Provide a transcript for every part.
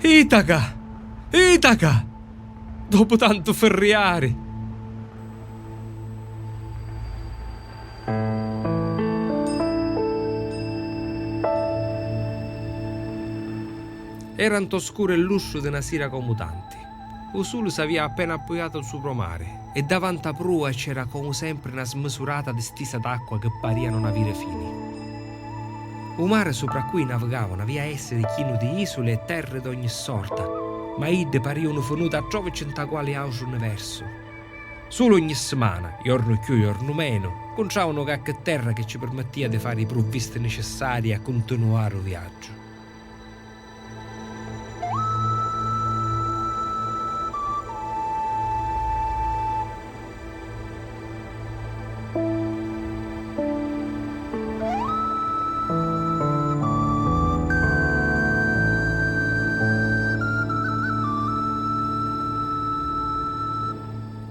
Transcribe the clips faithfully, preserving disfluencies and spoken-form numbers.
Itaca! Itaca! Dopu tantu firriari! Era ntô scuru e lustru di na sira comu tanti. U suli s'avìa appena appuiatu supra u mari e davanti a prua c'era comu sempri na smisurata distisa d'acqua chi paria non aviri fini. U mari supra a cui navigavanu avìa essiri chinu di isuli e terri d'ogni sorta, ma iddi pariunu finuti a trovici nta quali autru universu. Sulu ogni simana, jornu cchiù jornu menu, ncuntravanu cacchi terra chi ci pirmittia di fari i pruvvisti nicissarii a cuntinuari u viaggiu.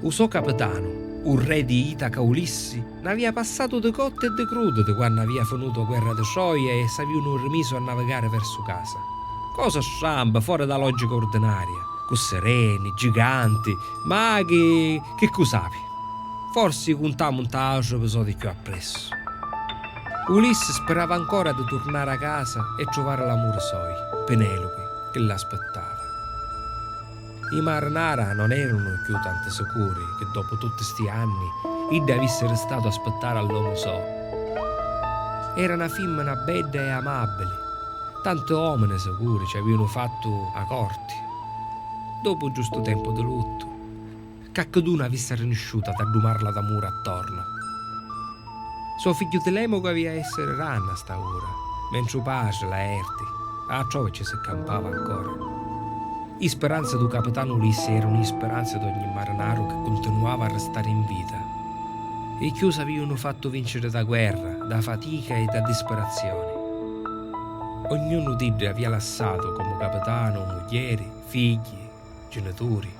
U so capitanu, u re di Itaca Ulissi, n'avìa passatu di cotti e di crudi di quannu avìa finutu a guerra di Troia e s'avìunu rimisu a navigari versu casa. Cosa strampa, fora da logica ordinaria, cu sireni, giganti, maghi, chi cu sapi. Forsi cuntamu nta autru episodiu cchiù appressu. Ulissi spirava ancora di turnari a casa e truvari l'amuri soi, Penelopi, chi l'aspittava. I marinara non erunu cchiù tantu sicuri chi dopu tutti sti anni idda avissi ristatu a spittari all'omu so. Era na fimmina bedda e amabili, tanti omini sicuri ci avìunu fattu a corti. Dopu giustu tempu di luttu, cacchidunu avissi arrinisciutu ad addumarla d'amuri attornu. So figghiu Tilemucu avìa essiri rannu a sta ura, mentri u patri, Laerti, a trovi ci si campava ancora. I spiranzi du capitanu Ulissi erunu i spiranzi d'ogni marinaru chi cuntinuava a ristari in vita. I cchiù s'avìunu fattu vinciri da guerra, da fatica e da dispirazioni. Ognunu d'iddi avìa lassatu comu capitanu mugghieri, figghi, genituri.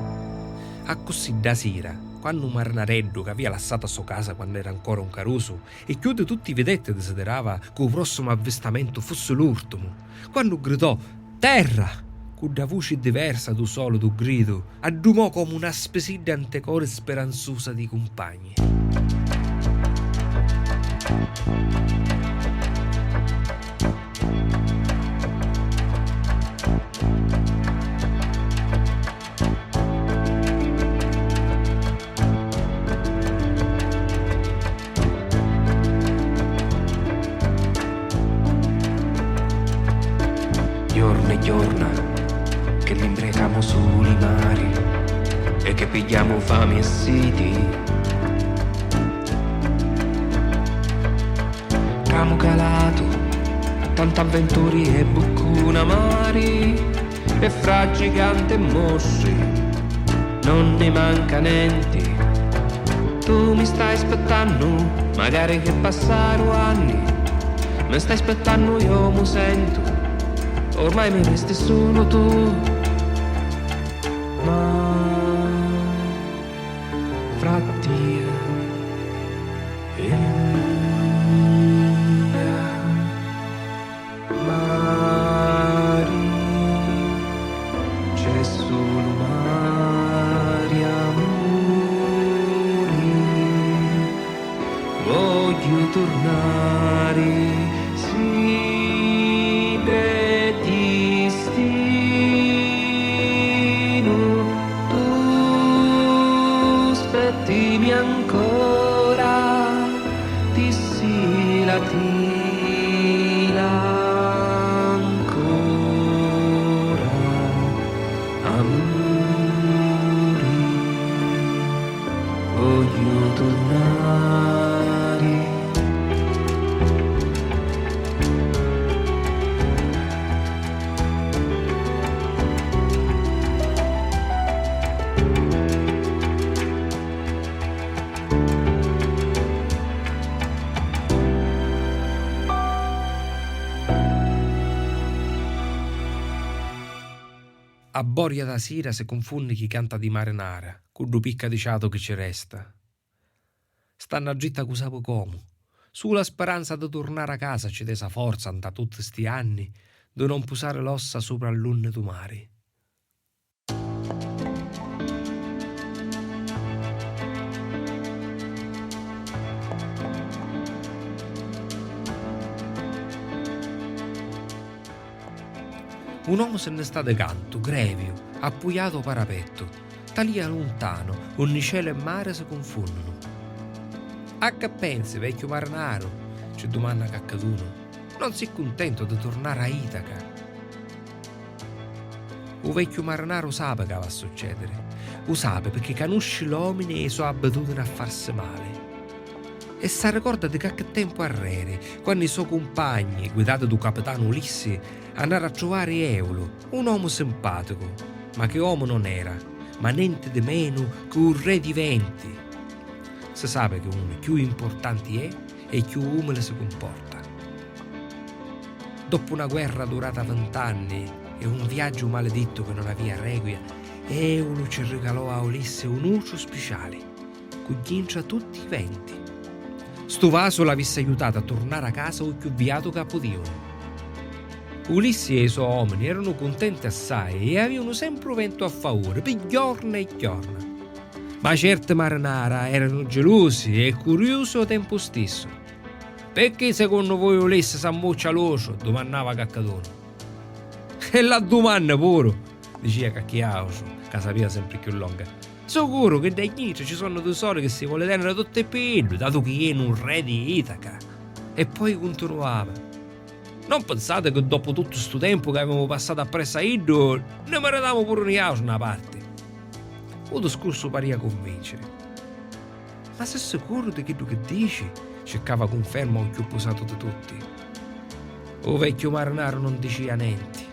Accussì dda sira, quannu u marinareddu, c'avìa lassatu a so casa quannu era ancora un carusu, e cchiù di tutti i videtti disidirava ca u prossimu avvistamentu fussi l'urtimu, quannu gridò: "Terra!", cu dda vuci diversa du solitu gridu, addumò comu na spisidda nte cori spiranzusa di cumpagni. Jorna e jorna che l'imprecamu suli mari e che pigghiamu fami e siti. C'amu calatu tanti avventuri e buccuna mari e fra giganti e mostri non ni manca nenti. Tu mi stai spettannu, magari che passaru anni, mi stai spettannu, io mu sentu, ormai mi resti sulu tu. Ma fra tia e mia mari, c'è sulu mari, amuri. Vogghiu turnari, si pi distinu tu spettimi ancora, dissi la tila ancora, amuri. Vogghiu turnari. A boria da sira si cunfunni chi canta di marinara, cu ddu picca di ciatu chi ci resta. Stannu addritta cu sapi comu. Sulu a speranza di turnari a casa ci desa forza nta tutti sti anni di non pusari l'ossa supra all'unni du mari. Un omu si nni sta di cantu, greviu, appuiatu ô parapettu, talìa luntanu, unni celu e mari si cunfunnunu. A chi pensi, vecchiu marinaru? Ci dumanna cacchidunu. Non si cuntentu di turnari a Itaca? U vecchiu marinaru sapi ca va a succediri. U sapi picchì canusci l'omini e i so abitudini a farsi mali. E s'arricorda di cacchi tempu arreri, quannu i so cumpagni, guidati dû capitanu Ulissi, annaru a truvari Eulu, un omu simpaticu, ma chi omu non era, ma nenti di menu chi u re di venti. Si sapi chi unu chiù importanti è e chiù umili si cumporta. Doppu na guerra durata vint'anni e un viaggiu malidittu chi non avia requia, Eulu ci rigalò a Ulissi un utru spiciali, cu dintra tutti i venti. Stu vasu l'avissi aiutatu a turnari a casa u chiù viatu ca pudiunu. Ulissi e i so omini eranu cuntenti assai e aviunu sempri u ventu a favuri, pi jorna e jorna. Ma certi marinara eranu gelusi e curiusi ô tempu stissu. "Picchì secunnu vui Ulissi s'ammuccia l'utru?" dumannava cacchidunu. "E la dumanni puru!" dicia cacchi autru, ca sapia sempri chiù longa. "Sicuru chi ddà dintra ci sunnu tisori chi si voli teniri tutti pi iddu, datu chi è nu re di Itaca." E poi cuntinuava: "Non pinsati chi doppu tuttu stu tempu chi avimu passatu appressu a iddu, ni miritamu puru niautri na parti." U discursu paria cunvinciri. "Ma si sicuru di chiddu chi dici?" circava cunferma u chiù pusatu di tutti. U vecchiu marinaru non dicia nenti.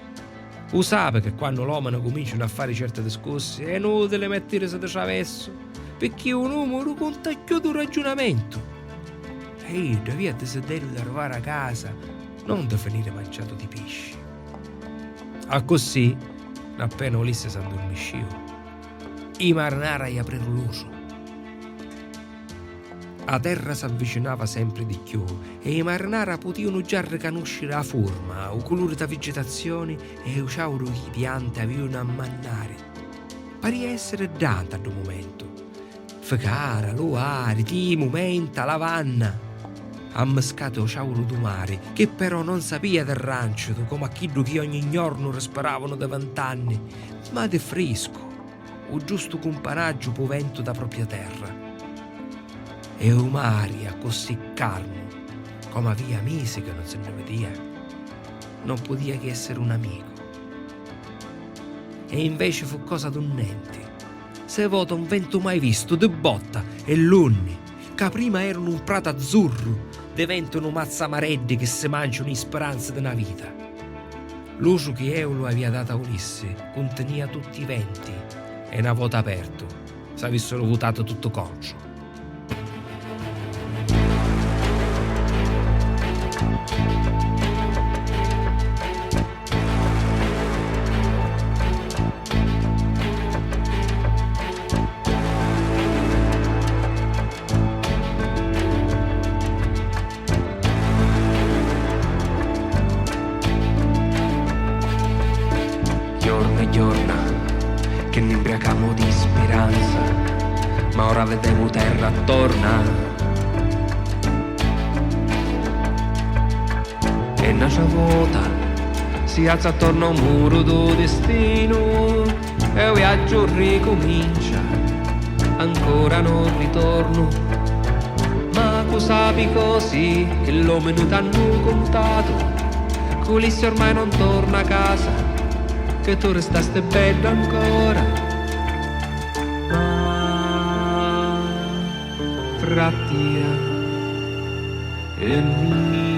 U sapi chi quannu l'omini cumincianu a fari certi discussi è inutili mettirisi di traversu, picchì u numuru cunta chiù dû raggiunamentu. E iddu avia disideriu d'arrivari a casa, non di finiri manciatu di pisci. Accussì, n'appena Ulissi s'addurmisciu, i marinara i apriru l'utru. A terra s'avvicinava sempri di chiù e i marinara putiunu già ricanusciri a furma, u culuri dâ vigitazioni e u ciauru chi i pianti aviunu a mannari. Paria essiri ddà nta ddu mumentu. Ficara, luari, ti mumenta, lavanna, ammiscati ô ciauru dû mari, chi però non sapia di rancitu comu a chiddu chi ogni jornu rispiravanu di vint'anni, ma di friscu, u giustu cumpanaggiu pû ventu dâ propria terra. E u mari accussì carnu, comu avia misi chi non si nni vidia, non pudia chi essiri un amicu. E inveci fu cosa d'un nenti. Se vota un ventu mai vistu, di botta, e l'unni, ca prima erunu un pratu azzurru, diventunu mazzamareddi chi si manciunu i spiranzi di na vita. L'utru chi Eulu avia datu a Ulissi cuntinia tutti i venti e, na vota apertu, s'avissuru vutatu tuttu contru. Jorna e jorna che ni mbriacamu di spiranza, ma ora videmu terra attorna. E n'atra vota si alza attornu a un muru dû distinu e u viaggiu ricumincia, ancora no ritornu. Ma cu sapi cosi chi l'omini t'hannu cuntatu, cu Ulissi ormai non torna a casa, che tu restasti beddu ancora. Ma fra tia e mia.